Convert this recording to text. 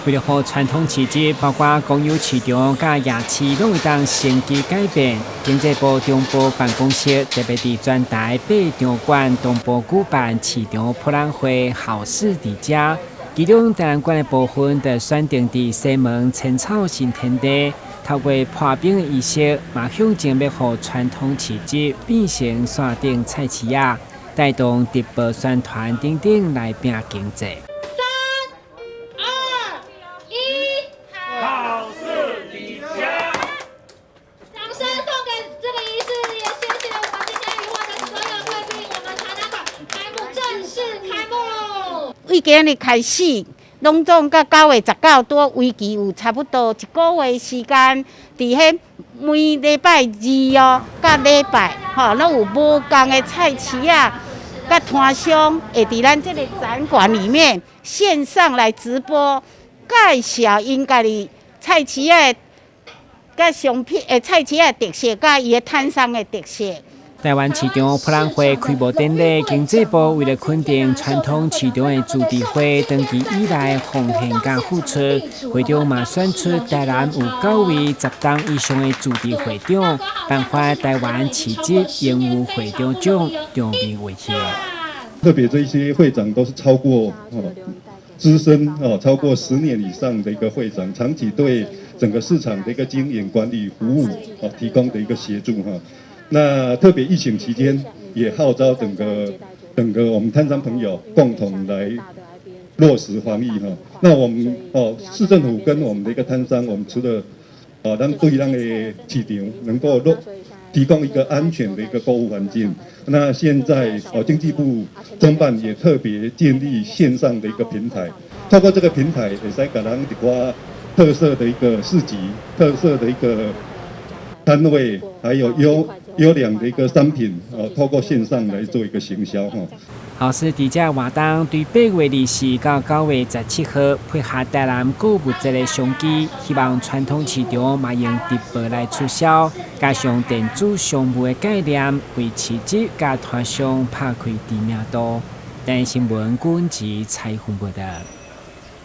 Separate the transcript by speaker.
Speaker 1: 為了予傳統市集，包括公有市場佮夜市，攏會當升級改變。經濟部中部辦公室特別佇全台八場館同步舉辦市場博覽會，好市佇遮。其中台南縣的部分就選定佇西門青草新天地，透過破冰儀式，嘛向前欲予傳統市集變成線頂菜市仔，帶動直播宣傳等等來拼經濟。
Speaker 2: 三、二、一，
Speaker 3: 好市佇遮。
Speaker 2: 掌聲送給這個儀式，也謝謝我們今天與會的所有貴賓。我們台南館開幕正式開幕。
Speaker 4: 為今日開始，攏總到9月19，拄為期有差不多一個月時間，佇彼每禮拜二哦，佮禮拜吼，攏有無仝的菜市仔，佮攤商會佇咱這個展館裡面線上來直播介紹𪜶家己菜市仔佮商品，菜市仔的特色，佮伊的攤商的特色。
Speaker 1: 台灣市場博覽會開幕典禮，經濟部為了肯定傳統市場的自治會長期以來奉獻佮付出，會長嘛選出台南有九位10冬以上的自治會長，頒發台灣市集榮譽會長獎，場面溫馨。
Speaker 5: 特別這些會長都是超過資深哦，超過10年以上的一個會長，長期對整個市場的一個經營管理服務哦提供的一個協助哈。那特別疫情期間，也號召整個我們攤商朋友共同來落實防疫哈。那我們哦市政府跟我們的一個攤商，我們除了哦讓對咱的市場能夠落提供一個安全的一個購物環境，那現在哦經濟部中辦也特別建立線上的一個平台，透過這個平台，會使共咱一寡特色的一個市集、特色的一個攤位，還有優良的一個商品，哦，透過線上來做一個行銷，哈。
Speaker 1: 好市佇遮活動對8月24到9月17號，配合台南購物節的商機，希望傳統市場嘛用直播來促銷，加上電子商務的概念，為市集佮攤商拍開知名度。台新聞郭文吉採訪報導。